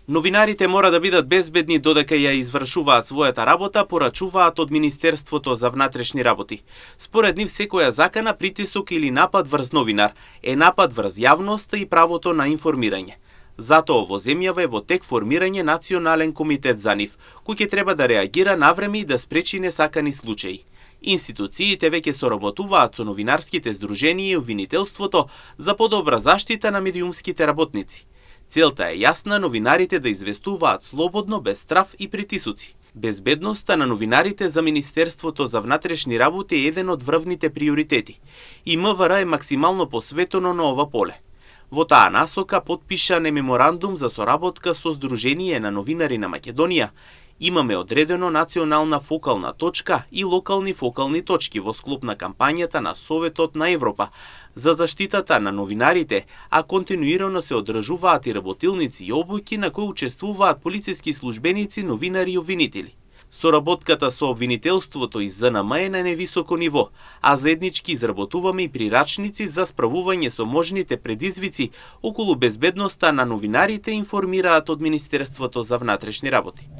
Новинарите мора да бидат безбедни додека ја извршуваат својата работа, порачуваат од Министерството за внатрешни работи. Според нив секоја закана, притисок или напад врз новинар е напад врз јавноста и правото на информирање. Затоа во земјава е во тек формирање национален комитет за нив, кој ќе треба да реагира навреме и да спречи несакани случаи. Институциите веќе соработуваат со новинарските здруженија и обвинителството за подобра заштита на медиумските работници. Целта е јасна, новинарите да известуваат слободно, без страф и притисоци. Безбедноста на новинарите за Министерството за внатрешни работи е еден од врвните приоритети и МВР е максимално посветено на ова поле. Во таа насока потпишан е меморандум за соработка со Сдружение на новинари на Македонија. Имаме одредено национална фокална точка и локални фокални точки во склоп на кампањата на Советот на Европа за заштитата на новинарите, а континуирано се одржуваат и работилници и обуки на кои учествуваат полициски службеници, новинари и обвинители. Соработката со обвинителството и ЗНМ е на невисоко ниво, а заеднички изработуваме и прирачници за справување со можните предизвици околу безбедноста на новинарите, информираат од Министерството за внатрешни работи.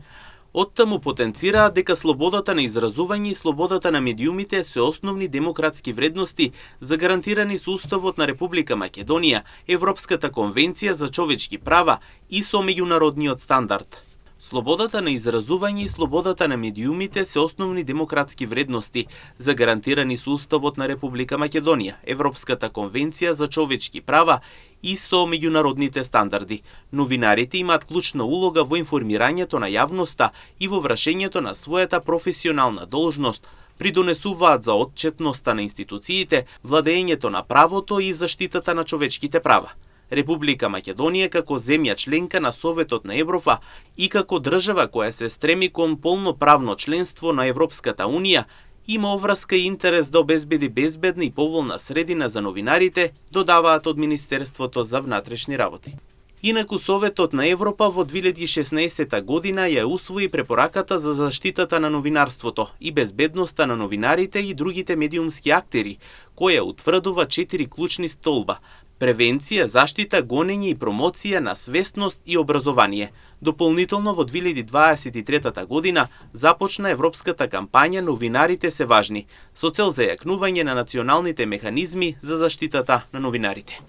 Оттаму потенцираат дека слободата на изразување и слободата на медиумите се основни демократски вредности загарантирани со Уставот на Република Македонија, Европската конвенција за човечки права и со меѓународниот стандард. Слободата на изразување и слободата на медиумите се основни демократски вредности загарантирани со Уставот на Република Македонија, Европската конвенција за човечки права и со меѓународните стандарди. Новинарите имаат клучна улога во информирањето на јавноста и во вршењето на својата професионална должност, придонесуваат за отчетноста на институциите, владењето на правото и заштитата на човечките права. Република Македонија како земја членка на Советот на Европа и како држава која се стреми кон полноправно членство на Европската Унија, има оврска и интерес да обезбеди безбедна и поволна средина за новинарите, додаваат од Министерството за внатрешни работи. Инаку Советот на Европа во 2016 година ја усвои препораката за заштитата на новинарството и безбедноста на новинарите и другите медиумски актери, која утврдува 4 клучни столба: превенција, заштита, гонење и промоција на свесност и образование. Дополнително во 2023 година започна европската кампања Новинарите се важни, со цел зајакнување на националните механизми за заштитата на новинарите.